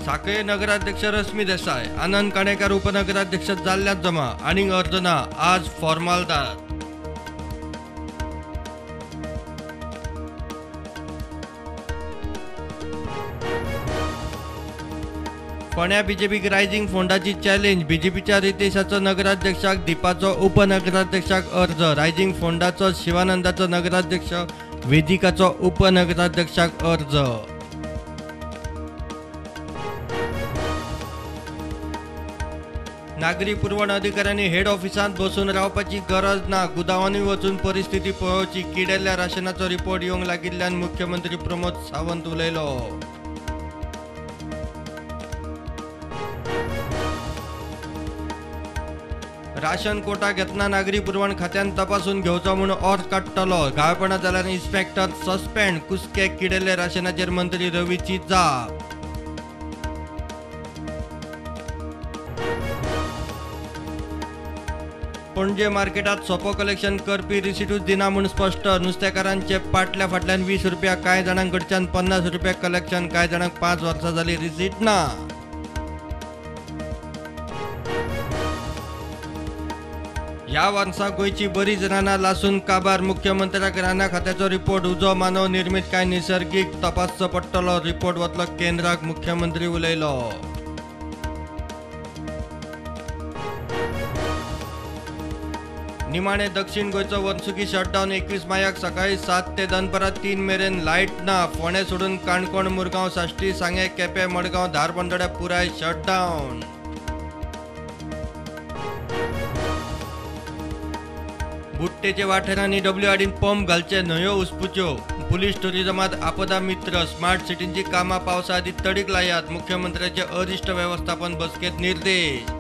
साखळे नगराध्यक्ष रश्मी देसाय, आनंद काणेकर उपनगराध्यक्ष जाल्ल्यात जमा, आनीक अर्ज ना, आज फॉर्मालदार। फोंड्या बीजेपीक रायझिंग फोंडाची चॅलेंज, बीजेपीच्या रितेशाचो नगराध्यक्षाक, दीपाचो उपनगराध्यक्षाक अर्ज, रायझिंग फोंडाचो शिवानंदाचो नगराध्यक्ष, वेदिकाचो उपनगराध्यक्षाक अर्ज। नागरी पुरवण अधिकाऱ्यांनी हेड ऑफिसांत बसून रावपाची गरज ना, गुदावांनी वचून परिस्थिती पळोवची, किडेल्ल्या राशनाचो रिपोर्ट येवंक लागिल्ल्यान मुख्यमंत्री प्रमोद सावंत उलयलो। राशन कोटा घेतना नागरी पुरवण खात्यान तपासून घेवचो म्हूण अर्ज काडटलो, घाळपणां जाल्यार इन्स्पेक्टर सस्पेंड, कुस्के किडेल्ले राशनाचेर मंत्री रवीची जाप। पणजे मार्केटात सोपो कलेक्शन करपी रिसिटूच दिना म्हूण स्पश्ट, नुस्तेकारांचे पाटल्या फाटल्यान 20 रुपया, कांय जाणां कडच्यान 50 रुपया कलेक्शन, कांय जाणांक 5 वर्सां जाली रिसीट ना। ह्या वर्सा गोंयची बरीच रानां लासून काबार, मुख्यमंत्र्याक रानां खात्याचो रिपोर्ट, उजो मानव निर्मीत काय निसर्गीक तपासचो पडटलो, रिपोर्ट वतलो केंद्राक, मुख्यमंत्री उलयलो। निमाणे दक्षिण गोंयचो वर्सुकी शटडावन 21 मायाक सकाळी 7 ते दनपरां 3 मेरेन लायट ना, फोंडें सोडून काणकोण, मुरगांव, साश्टी, सांगें, केपें, मडगांव, धारबांदोड्या पुराय शटडावन। बुट्टेचे वाठारांनी डब्ल्यूआरडीन पंप घालचे, न्हंयो उसपुच्यो, पुलीस टुरिझमात आपदा मित्र, स्मार्ट सिटींची कामां पावसा आदीं तडीक लायात, मुख्यमंत्र्याचे अरिश्ट वेवस्थापन बसकेंत निर्देश।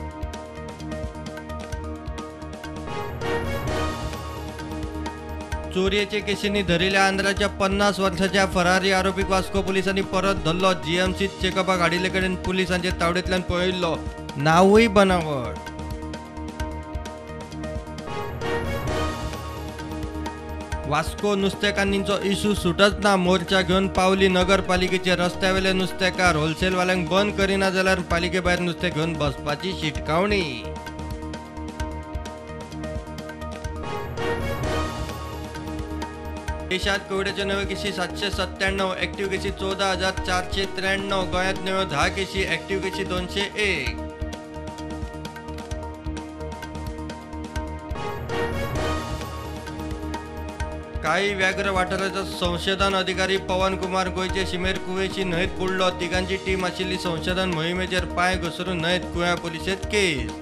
चोरयेचे केशींनी धरिल्ल्या आंध्राच्या 50 वर्सांच्या फरारी आरोपीक वास्को पुलिसांनी परत धरलो, जीएमसीत चेकअपाक हाडिल्ले कडेन पुलिसांचे तावडेंतल्यान पळयिल्लो, नांवूय बनावट। वास्को नुस्तेकान्नींचो इशू सुटच ना, मोर्चा घेवन पावली नगरपालिकेचे रस्त्यावेले नुस्तेकार, होलसेलवाल्यांक बंद करिना जाल्यार पालिके भायर नुस्तें घेवन बसपाची शिटकावणी। देशात कोविडाच्यो नव्यो केशी 797, ऍक्टिव्ह केशी 14,493, गोंयांत नव्यो 10 केशी, ऍक्टिव्ह केशी 201। काळी व्याघ्र वाठाराचो संशोधन अधिकारी पवन कुमार गोंयचे शिमेर कुवेशी न्हंयत बुडलो, तिगांची टीम आशिल्ली संशोधन मोहिमेचेर पांय घसरून न्हंयत, कुव्या पुलिशेंत केस।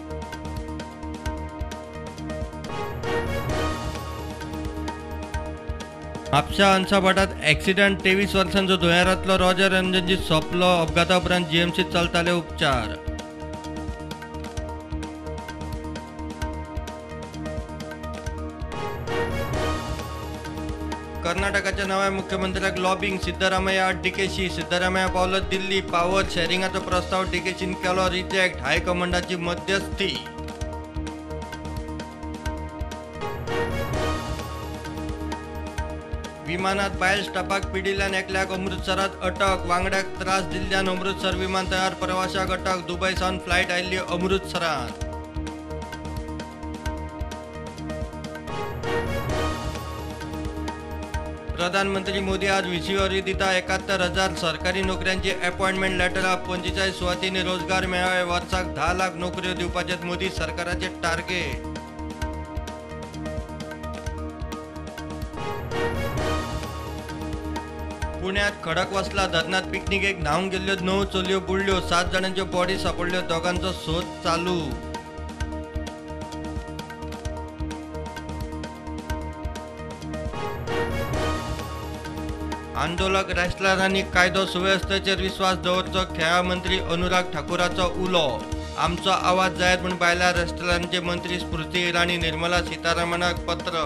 म्हापशा हंसाभाटात ऍक्सिडंट, 23 वर्सांचो दुयेंतांतलो रॉजर रंजनजीत सोंपलो, अपघाता उपरांत जीएमसीत चलताले उपचार। कर्नाटकाच्या नव्या मुख्यमंत्र्याक लॉबिंग, सिद्धरामय्या डीकेशी, सिद्धरामय्या पावलो दिल्ली, पावर शेअरिंगाचो प्रस्ताव डीकेशीन केलो रिजेक्ट, हायकमांडाची मध्यस्थी। विमानात बायल स्टाफाक पिडिल्ल्यान एकल्याक अमृतसरात अटक, वांगड्याक त्रास दिल्ल्यान अमृतसर विमानतळार प्रवाशाक अटक, दुबय सावन फ्लायट आयिल्ली अमृतसरात। प्रधानमंत्री मोदी आज व्हीसीवरवीं दिता 71,000 सरकारी नोकऱ्यांची अपॉइंटमेंट लेटरां, 45 सुवातींनी रोजगार मेळावे, वर्साक 10 लाख नोकऱ्यो दिवपाचें मोदी सरकाराचें टार्गेट। पुण्यात खडकवासला धरणात पिकनिकेक न्हावंक गेल्ल्यो 9 चलयो बुडल्यो, 7 जाणांच्यो बॉडी सापडल्यो, दोगांचो सोद चालू। आंदोलक रेस्लरांनी कायदो सुवेवस्थेचेर विस्वास दवरचो, खेळां मंत्री अनुराग ठाकूराचो उलो, आमचो आवाज जायत म्हूण बायलां रेस्लरांचे मंत्री स्मृती इराणी, निर्मला सीतारामनाक पत्र।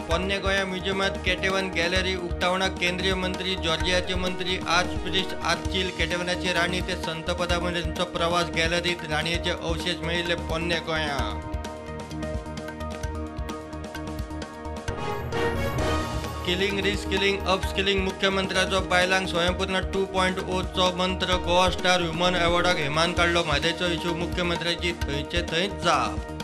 पोन्ने गोंया म्युझियमात केटेवन गॅलरी उक्तावणाक केंद्रीय मंत्री, जॉर्जियाचे मंत्री आर्चप्रिस्ट आर्चिल, केटेवनाची राणी ते संतपदा मेरेनचो प्रवास गॅलरीत राणयेचे अवशेष मेळिल्ले पोन्ने गोंया। स्किलिंग, रिस्किलिंग, अपस्किलिंग मुख्यमंत्र्याचो बायलांक स्वयंपूर्ण 2.0 चो मंत्र. गोवा स्टार ह्युमन अवॉर्डाक हेमान काडलो म्हादयचो इशू. मुख्यमंत्र्याची थंयचे थंयच जाप.